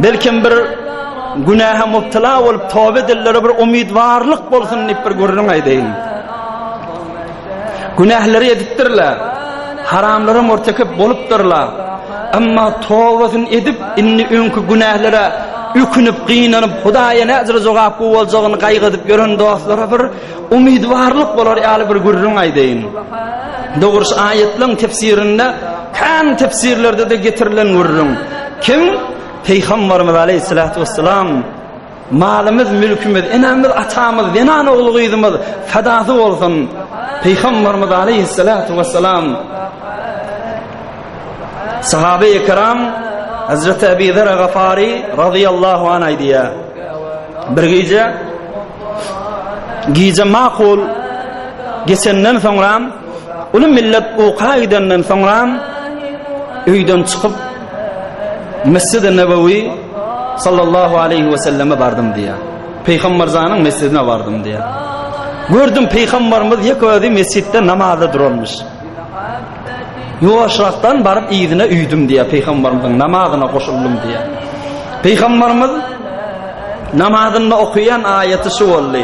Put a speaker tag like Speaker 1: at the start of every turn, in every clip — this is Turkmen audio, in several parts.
Speaker 1: Belkem bir günähe mubtala bolup toba edenlere bir umydwarlyk bolsun diýip bir gürrüň aýdaýyn. Günähleri edipdirler. Haramlara murtekip bolupdyrlar. Emma tobasyny edip, indi öňki günählere ökünip, gynanyp, Hudaýa näjüre jogap boljagyny gaýgy edip ýören dostlara bir umydwarlyk bolar ýaly bir gürrüň aýdaýyn. Dogrusy aýatlaryň tefsirinde kän tefsirlerde-de getirilen gürrüň. Kim Pygamberimiz aleyhissalatu vesselam malymyz, mülkümiz, enemiz, atamyz, zenan ogly gyzymyz fedasy bolsun. Pygamberimiz aleyhissalatu vesselam Sahabe-i kiram Hazreti Ebi Zer Gafari radıyallahu anh aýdýar. Bir gije gije makul geçenden soňra uly millet uka gidenden soňra öýden çykyp Mescid-i Nebewi sallallahu aleyhi ve selleme bardym diýýär. Peygamberzanyň mescidine bardym diýýär. Gördüm peygamberimiz ýek özi mescidde namazda duranmyş. Ýuwaşrakdan baryp yzyna üýdüm diýýär Pygamberimiziň namazyna goşuldym diýýär. Pygamberimiz namazynda okaýan aýaty şu boldy.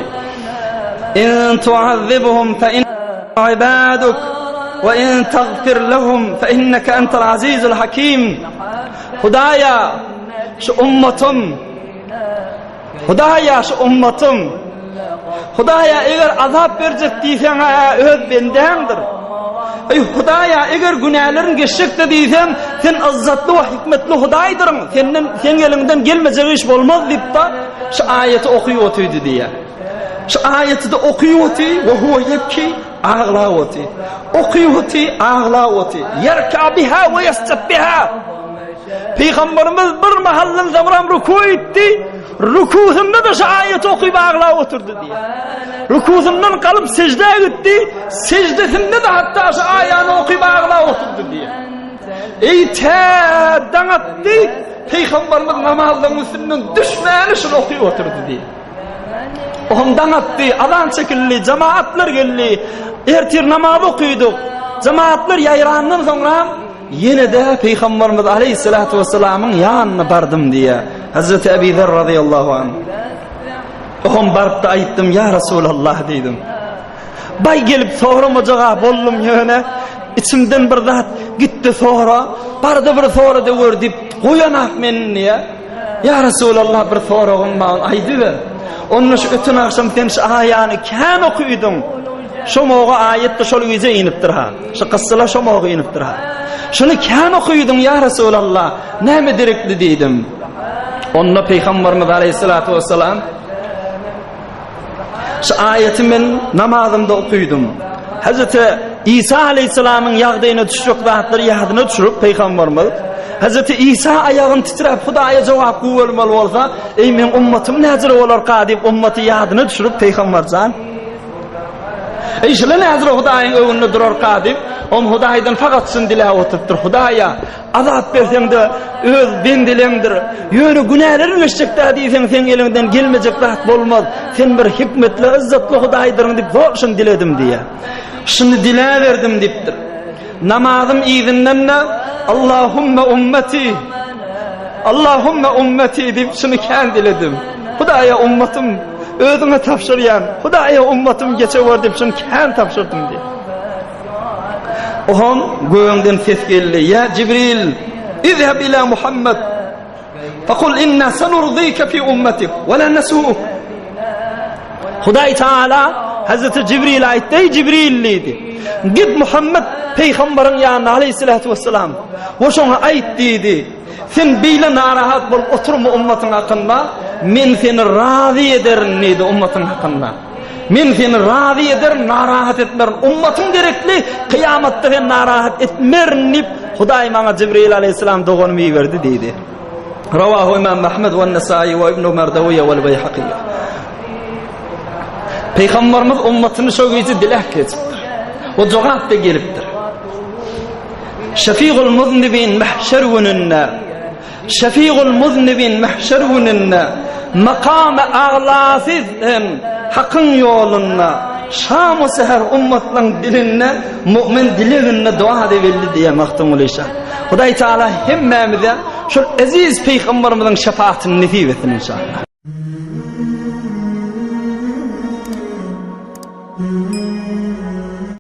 Speaker 1: In tuazzibuhum fa in ibaduk we in tagfir lehum fa innaka entel azizul hakim. Hudaýa şu ummatym Hudaýa şu ummatym Hudaýa eger azap berjek diýseň-ä öz bendäňdir. Eý Hudaýa eger günälerin geçjek-de diýseň, sen yzzatly we hikmetli Hudaýdyryň, senden seň eliňden gelmejek iş bolmaz diýip-de şu aýaty okyp otyrdy diýýär. Şu aýaty-da okyp oty we huwa ýebki aglap oty. Okyp oty, aglap oty. Ýerka biha we ýestabbiha. Pygamberimiz bir mahaldan soňram ruku etdi. Rukusynda da şu aýaty okyp aglap oturdy diýýär. Rukusyndan galyp seždä gitdi. Seždesinde de hatda şu aýany okyp aglap oturdy diýýär. Eý tä daň atdy, Pygamberimiz namazlaryň üstünden düşmäni şuny okyp oturdy diýýär. Ohm daň atdy, azan çekildi, jemaatlar geldi. Ertir namaz okydyk. Jemaatlar ýaýrandan soňra Ýene-de Pygamberimiz aleýhissalatu wessalamyň ýanyna bardym diýýär. Hazreti Ebi Zer razyýallahu anh. Oňa baryp-da aýtdym, ýa Resulallah diýdim. Baý gelip soramajaga boldum ýöne içimden bir zat gitdi sora, barda bir sora-da gör diýip goýanak meni diýýär. Ýa Resulallah bir soragym bar, aýdyber. Onda şu öten agşam sen şu aýany kän okydyň. Şo moga aýat-da şol gije inipdir ha. Şu kyssalar şo moga inipdir ha. Şuny kän okydyň ýa Resulallah, näme derekli diýdim. Onda Pygamberimiz aleyhissalatu vesselam Şu aýaty men namazymda okydym. Hazreti İsa aleyhisselamyň ýagdaýyna düşjek zatlary ýadyna düşürip Pygamberimiz Hazreti İsa aýagyny titräp Hudaýa jogap goýmaly bolsa, eý meň ummatym näjire bolarka diýip ummaty ýadyna düşürip Pygamberjan Eý şular näjire Hudaýyň öňünde durarka diýip, on Hudaýdan fakat şuny diläp oturypdyr. Hudaýa Azap berseň-de, öz bendeleňdir. Ýöne günälerini geçjek-dä diýseň, seň eliňden gelmejek zat bolmaz. Sen bir hikmetli, yzzatly Hudaýdyryň diýip, zor şuny diledim diýýär. Şuny diläberdim diýipdir. Namazym yzyndan-da Allahumma ummeti, Allahumma ummeti diýip şuny kän diledim. Hudaýa ummatym özüňe tabşyrýan. Hudaýa ummatym geçewer diýip şuny kän tabşyrdym diýip. Oham gögüňden ses geldi. Ýa Jibril, izheb ila Muhammed. Fakul inna sanurdika fi ummatik we la nasu'uk. Hudaý Taala Hazreti Jibril aýtdy, Ey Jibril diýdi. Git Muhammed peýgamberiň ýanyna aleyhissalatu vesselam. We şoňa aýt diýdi. Sen beýle narahat bolup oturma ummatyň hakynda, men seni razy ederin diýdi ummatyň hakynda. Men seni razy ederin, narahat etmerin. Ummatyň gerekli, kyýamatda sen narahat etmerin diýip, Hudaý maňa Jibril aleyhisselam doganymy iberdi diýdi. Rawahu Imam Ahmed we Nesai we Ibn Merdawiye we Beýhaki. Peygamberimiz ummatyny şo gije diläp geçipdir. O jogap da gelipdir. Şefigul muznibin mahşer gününde Şefigul muznibin mahşer gününde makamy aglasyz hem Hakyň ýolunda şam-u säher ummatlaň dilinde mu'min dileginde dua edip bildi diýýär Magtymguly şa. Hudaý Taala hemmämize. Şol eziz Pygamberimiziň şefaatini nesip etsin inşallah.